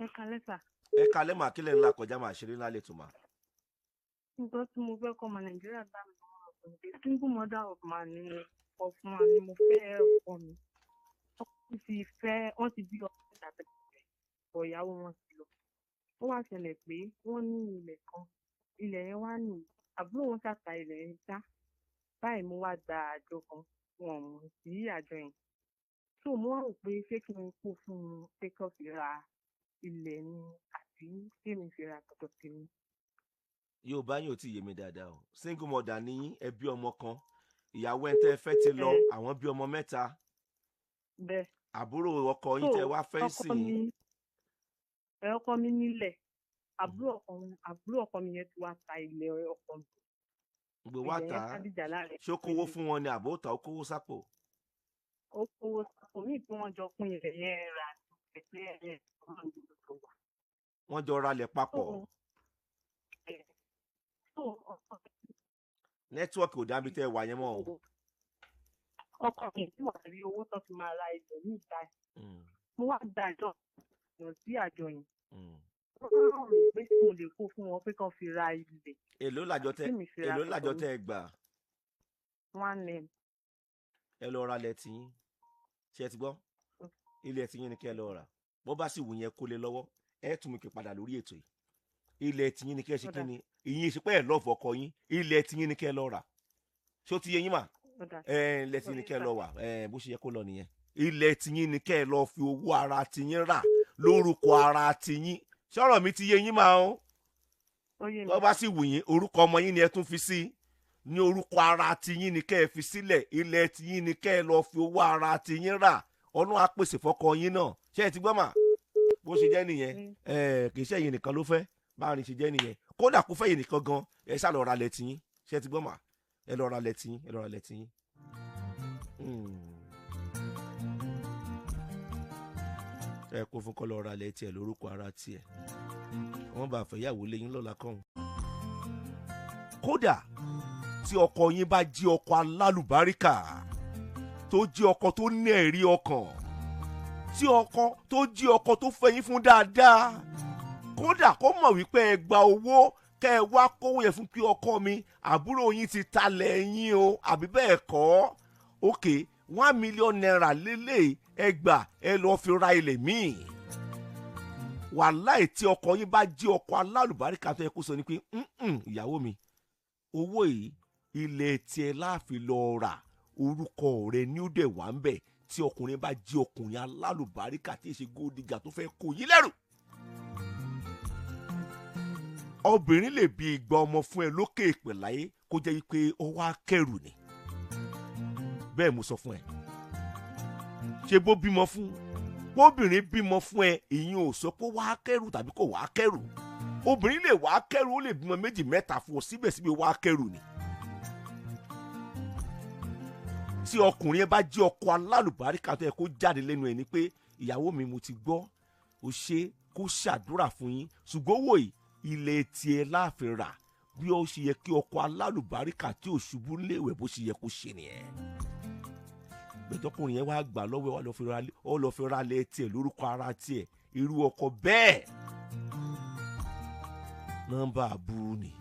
Ẹ káalẹ́ sà. Ẹ kalẹ́ mà, kílẹ̀ ńlá kọjá mà, ṣeré ńlá lè tún mà. Nǹkan tí mo fẹ́ kọ́ ọmọ Nàìjíríà bá mi lọ́wọ́ ọ̀sán pé single mother of man ni mo of man ni mo fẹ́ ọkọ mi. Ọkọ mi ti fẹ́, wọ́n ti bí ọmọ mẹ́ta tẹ́lẹ̀, bọ̀ ìyàwó wọn ti lọ. Ó wá ṣẹlẹ̀ pé wọ́n ní ilẹ̀ kan, ilẹ̀ yẹn wá ní àbúrò wọn ṣàtà ilẹ̀ yẹn ṣá. Báyìí mo wá gba àjọ kan, wọn ò mọ̀ sí àjọ yẹn. So mo wá rò pé ṣé kí n kó fún un pé kí wọ́n fi ra ilẹ̀ ni àbí kí èmi fi ra tọ̀dọ̀ tèmi. Yorùbá yín ò tí ì yé mi dáadáa o. Single mother ni yín, ẹ bí ọmọ kan, ìyàwó ẹ̀ tẹ́ ẹ fẹ́ ti lọ, Ẹ àwọn bí ọmọ mẹ́ta. Bẹ́ẹ̀. Àbúrò ọkọ yín So tẹ́ wá fẹ́ ọkọ sìn mi, ẹ ọkọ mi nílẹ̀, àbúrò ọkọ mi yẹn ti wá ta ilẹ̀ ọkọ mi. Gbé wá Ilẹ̀ tà yẹn á. ká dìjà láàrin Ṣé ó kówó méjèèjì. fún wọn ni àbó ta ó kówó sápò? Ó kówó sápò míì tí wọ́n jọ pín ilẹ̀ yẹn rà ní ẹgbẹ́ ẹ̀ ọmọ ìlú tó wà. Wọ́n jọ ralẹ̀ So papọ̀. Ẹ̀ so ọkọ Network ò dábí tẹ́ ẹ wà yẹn mọ́ o. Ọkọ mi tí wàá rí owó tó fi máa ra ilẹ̀ ní ìta ẹ̀. Mo wá gba àjọ yàn sí àjọ yẹn. Wọ́n wá rò pé tí mo lè kó fún wọn pé kán fi ra ilẹ̀ Èló làjọ àbí tẹ kí mi fi ra Èló tọ̀dọ̀ làjọ mi. tẹ ẹ gbà? 1M. Ẹ lọ ralẹ̀ tiyín. Ṣé ẹ ti gbọ́? Ilẹ̀ tiyín ni kẹ́ ẹ lọ rà. Bó bá sì wù yẹn kó lé lọ́wọ́, ẹ tún mi pè padà lórí ètò yìí. Ilẹ̀ tiyín ni kẹ́ ẹ ṣe Ó kí dáa. ni? Ìyín ṣe pé ẹ lọ́ọ̀fù ọkọ yín. Ilẹ̀ tiyín ni kẹ́ ẹ lọ rà. Ṣé ó ti yé yín mà? Ó dáa. Ẹ ilẹ̀ tiyín ni Ó kẹ́ ẹ sà. lọ wà. Ẹ bó ṣe yẹ kó lọ nìyẹn. Ilẹ̀ tiyín ni kẹ́ ẹ lọ fi owó ara tiyín rà lórúkọ ara tiyín. Ṣọ́rọ̀ mi ti yé yín mà o? Ó yé mi Tó bá sà. sì wù yín, orúkọ ọmọ yín ni ẹ tún fi sí. Ní orúkọ ara tiyín ni kẹ́ ẹ fi sílẹ̀. Ilẹ̀ tiyín ni kẹ́ ẹ lọ fi owó ara tiyín rà. Ọlọ́run á pèsè fọ́kọ yín náà. Ṣé ẹ ti gbọ́ mà? Bó ṣe jẹ́ nìyẹn. Ẹ kì í ṣe ẹ̀yin nìkan ló fẹ́. Báwo ni ṣe jẹ́ nìyẹn? Kódà kó fẹ́ yín nìkan gan, ẹ ṣá lọ ra ilẹ̀ tiyín. Ṣé ẹ ti gbọ́ mà? Ẹ lọ ra ilẹ̀ tiyín, ẹ lọ ra ilẹ̀ tiyín. Ẹ kó fún kọ́ lọ ra ilẹ̀ tiẹ̀ lórúkọ ara tiẹ̀. Wọ́n bá fẹ́ yàwó lé yín lọ́la kọ́hún. Kódà tí ọkọ yín bá jí ọkọ alálùbáríkà, tó jí ọkọ tó ní ẹ̀rí ọkàn, tí ọkọ tó jí ọkọ tó fẹ́ yín fún dáadáa, kódà kó mọ̀ wípé ẹ gba owó kẹ́ ẹ wá kówó yẹn fún pé ọkọ mi, àbúrò yín ti talẹ̀ yín o, àbí bẹ́ẹ̀ kọ́, ok, ₦1 million lélẹ̀, ẹ gbà, ẹ lọ́ọ́ fi ra ilẹ̀ míì. Wàláì tí ọkọ yín bá jí ọkọ alálùbáríkà, tó yẹ kó sọ ni pé, "Ìyàwó mi, owó yìí, ilẹ̀ tiẹ̀ láàfin lọ rà, orúkọ rẹ ní ó dẹ̀ wá ń bẹ̀." Tí ọkùnrin bá jí ọkùnrin alálùbáríkà tí ì ṣe gold digger tó fẹ́ kó yín lẹ́rù. Obìnrin lè bí 200 ọmọ fún ẹ lókè èpè láyé, kó jẹ́ wípé ó wá kẹrù ni. Bẹ́ẹ̀ mo sọ fún ẹ. Ṣé bó bímọ fún? Bóbìnrin bímọ fún ẹ, ìyẹn ò sọ pé wá kẹrù tàbí kò wá kẹrù. Obìnrin lè wá kẹrù, ó lè bímọ méjì mẹ́ta fún ọ, síbẹ̀síbẹ̀ wá kẹrù ni. Tí ọkùnrin yẹn bá jẹ́ ọkọ alálùbáríkà, tó yẹ kó jáde lẹ́nu ẹ̀ ni pé, "Ìyàwó mi, mo ti gbọ́, ó ṣe," kó ṣàdúrà fún yín, ṣùgbọ́n wò yìí, ilẹ̀ tiẹ̀ láàfin rà. Bí ó ṣe yẹ kí ọkọ alálùbáríkà tí ò ṣubú léèwẹ̀, bó ṣe yẹ kó ṣe nìyẹn. Gbẹdọkùnrin yẹn wá gbà lọ́wọ́ ẹ̀, wá ó lọ fi ra lẹ̀ tiẹ̀ lórúkọ ara tiẹ̀, irú ọkọ bẹ́ẹ̀ nọ́mbà àbúrú ni.